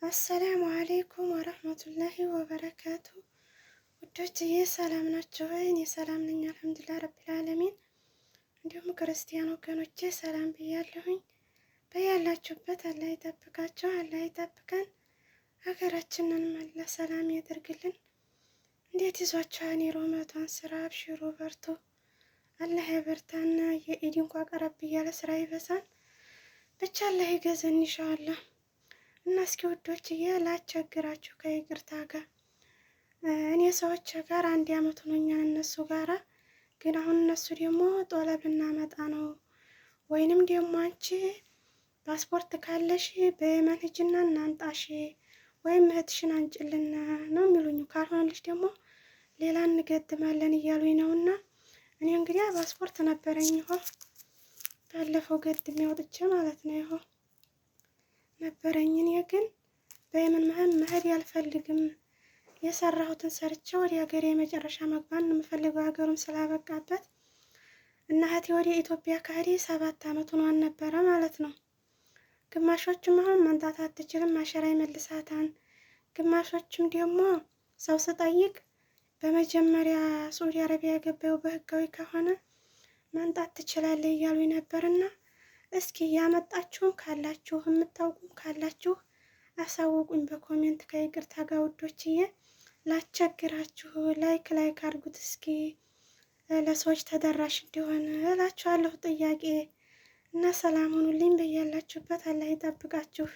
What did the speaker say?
السلام عليكم ورحمة الله وبركاته። ውዶችዬ ሰላም ናቸው ወይ? እኔ ሰላም ነኝ الحمد لله رب العالمين። እንዲሁም ክርስቲያን ወገኖቼ ሰላም ብያለሁኝ። በያላችሁበት አላህ ይጠብቃችሁ፣ አላህ ይጠብቀን፣ ሀገራችንን አላህ ሰላም ያደርግልን። እንዴት ይዟችኋል? የሮመቷን ስራ አብሽሮ በርቶ አላህ ያበርታና የኢድ እንኳ ቀረብ እያለ ስራ ይበዛል። ብቻ አላህ ይገዘን ኢንሻአላህ። እና እስኪ ውዶችዬ ላስቸግራችሁ ከይቅርታ ጋር፣ እኔ ሰዎች ጋር አንድ አመት ሆኖኛል እነሱ ጋራ። ግን አሁን እነሱ ደግሞ طلب ልናመጣ ነው፣ ወይንም ደግሞ አንቺ ፓስፖርት ካለሽ በየመን ሂጂና እናምጣሽ ወይም እህትሽን አንጭልን ነው የሚሉኝ። ካልሆነልሽ ደግሞ ሌላ እንገጥማለን እያሉኝ ነውና እኔ እንግዲህ ፓስፖርት ነበረኝ ይሆ ባለፈው ገድሜ አውጥቼ ማለት ነው ይሆ ነበረኝ። እኔ ግን በየመን መሄድ አልፈልግም። የሰራሁትን ሰርቼ ወደ ሀገሬ የመጨረሻ መግባት ነው የምፈልገው፣ ሀገሩም ስላበቃበት። እና እህቴ ወደ ኢትዮጵያ ከሄደ 7 አመት ሆኗን ነበረ ማለት ነው። ግማሾቹም አሁን መምጣት አትችልም፣ አሸራ ይመልሳታን። ግማሾቹም ደግሞ ሰው ስጠይቅ በመጀመሪያ ሳዑዲ አረቢያ የገባው በህጋዊ ከሆነ መምጣት ትችላለህ እያሉ ነበርና እስኪ ያመጣችሁም ካላችሁ፣ የምታውቁም ካላችሁ አሳውቁኝ በ comment። ከይቅርታ ጋር ውዶችዬ ላስቸግራችሁ፣ like like አድርጉት እስኪ ለሰዎች ተደራሽ እንዲሆን እላችኋለሁ ጥያቄ። እና ሰላም ሁኑልኝ በያላችሁበት፣ አላህ ይጠብቃችሁ።